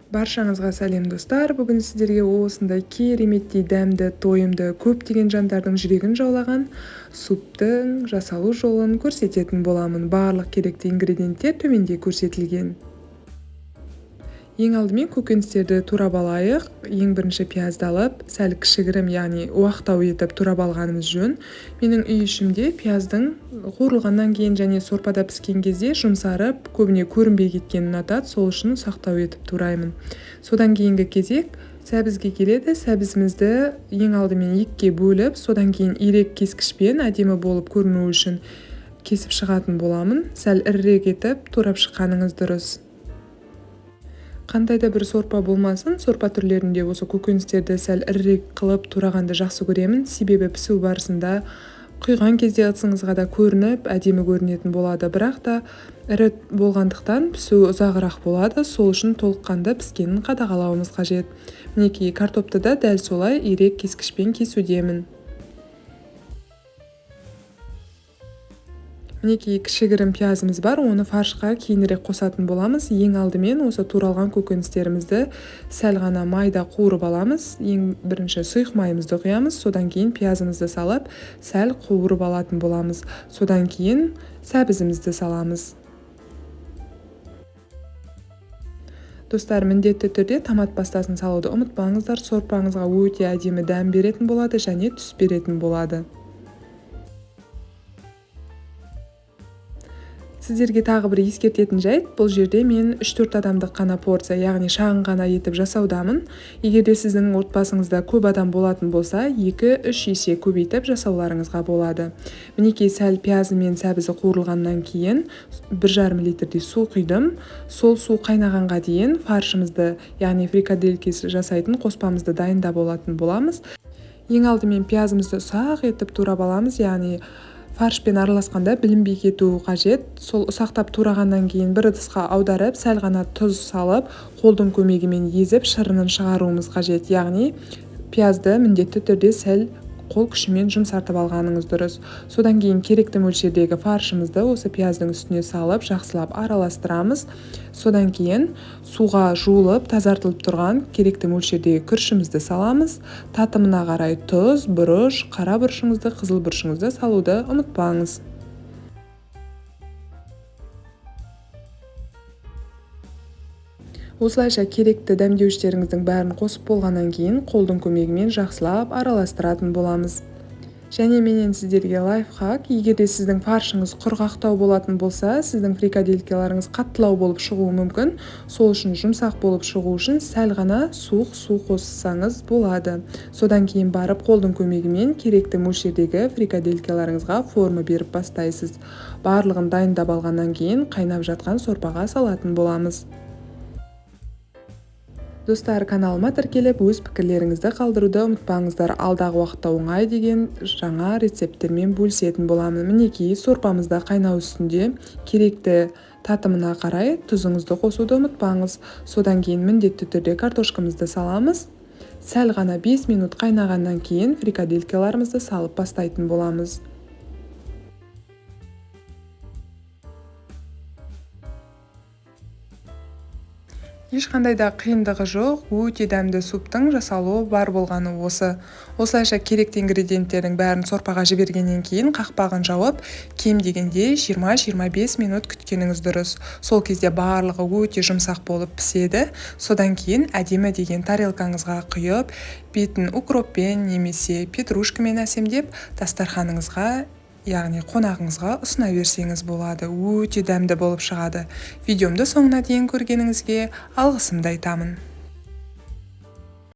Баршаңызға сәлем, достар! Бүгін сіздерге осындай кереметтей дәмді, тойымды, көптеген жандардың жүрегін жаулаған суптың жасалу жолын көрсететін боламын. Барлық керекті ингредиенттер төменде көрсетілген. Ең алдымен көкөністерді турап алайық. Ең бірінші пиязды алып, сәл кішігірім, яғни уақтау етіп турап алғанымыз жөн. Менің үй ішімде пияздың қуырылғаннан кейін және сорпада піскен кезде жұмсарып, көбіне көрінбей кеткенін ұнатады, сол үшін ұсақтау етіп тураймын. Содан кейінгі кезек сәбізге келеді. Сәбізімізді ең алдымен екіге бөліп, содан кейін ирек кескішпен әдемі болып көріну үшін кесіп шығатын боламын. Сәл ірірек етіп турап шыққаныңыз дұрыс. Қандай да бір сорпа болмасын, сорпа түрлерінде осы көкөністерді сәл ірірек қылып турағанды жақсы көремін. Себебі пісу барысында құйған кезде ыдысыңызға да көрініп, әдемі көрінетін болады. Бірақ та ірі болғандықтан пісу ұзағырақ болады, сол үшін толыққанды піскенін қадағалауымыз қажет. Мінекей, картопты да дәл солай ирек кескішпен кесудемін. Мінекей, кішігірім пиязымыз бар, оны фаршқа кейінірек қосатын боламыз. Ең алдымен осы туралған көкөністерімізді сәл ғана майда қуырып аламыз. Ең бірінші сұйық майымызды құямыз, содан кейін пиязымызды салып, сәл қуырып алатын боламыз. Содан кейін сәбізімізді саламыз. Достар, міндетті түрде томат пастасын салуды ұмытпаңыздар. Сорпаңызға өте әдемі дәм беретін болады және түс беретін болады. Сіздерге тағы бір ескертетін жайт, бұл жерде мен 3-4 адамдық қана порция, яғни шағын ғана етіп жасаудамын. Егер де сіздің отбасыңызда көп адам болатын болса, 2-3 есе көбейтіп жасауларыңызға болады. Мінекей, сәл пиязы мен сәбізі қуырылғаннан кейін 1,5 литрдей су құйдым. Сол су қайнағанға дейін фаршымызды, яғни фрикадельки жасайтын қоспамызды дайындап алатын боламыз. Ең алдымен пиязымызды ұсақ етіп турап аламыз, яғни фаршпен араласқанда білінбей кетуі қажет. Сол ұсақтап турағаннан кейін бір ыдысқа аударып, сәл ғана тұз салып, қолдың көмегімен езіп шырынын шығаруымыз қажет. Яғни пиязды міндетті түрде сәл қол күшімен жұмсартып алғаныңыз дұрыс. Содан кейін керекті мөлшердегі фаршымызды осы пияздың үстіне салып, жақсылап араластырамыз. Содан кейін суға жуылып, тазартылып тұрған керекті мөлшердегі күрішімізді саламыз. Татымына қарай тұз, бұрыш, қара бұрышыңызды, қызыл бұрышыңызды салуды ұмытпаңыз. Осылайша керекті дәмдеуіштеріңіздің бәрін қосып болғаннан кейін қолдың көмегімен жақсылап араластыратын боламыз. Және менен сіздерге лайфхак: егер де сіздің фаршыңыз құрғақтау болатын болса, сіздің фрикаделькаларыңыз қаттылау болып шығуы мүмкін. Сол үшін жұмсақ болып шығу үшін сәл ғана суық су қоссаңыз болады. Содан кейін барып қолдың көмегімен керекті мөлшердегі фрикаделькаларыңызға форма беріп бастайсыз. Барлығын дайындап алғаннан кейін қайнап жатқан сорпаға салатын боламыз. Достар, каналыма тіркеліп, өз пікірлеріңізді қалдыруды ұмытпаңыздар. Алдағы уақытта оңай деген жаңа рецепттермен бөлісетін боламын. Мінекей, сорпамызда қайнау үстінде керекті татымына қарай тұзыңызды қосуды ұмытпаңыз. Содан кейін міндетті түрде картошкамызды саламыз. Сәл ғана 5 минут қайнағаннан кейін фрикаделькаларымызды салып бастайтын боламыз. Ешқандай да қиындығы жоқ, өте дәмді суптың жасалуы бар болғаны осы. Осылайша керекті ингредиенттердің бәрін сорпаға жібергеннен кейін қақпағын жауып, кем дегенде 20-25 минут күткеніңіз дұрыс. Сол кезде барлығы өте жұмсақ болып піседі. Содан кейін әдемі деген тарелкаңызға құйып, бетін укроппен немесе петрушкамен әсемдеп, дастарханыңызға, яғни қонағыңызға ұсына берсеңіз болады. Өте дәмді болып шығады. Видеомды соңына дейін көргеніңізге алғысымды айтамын.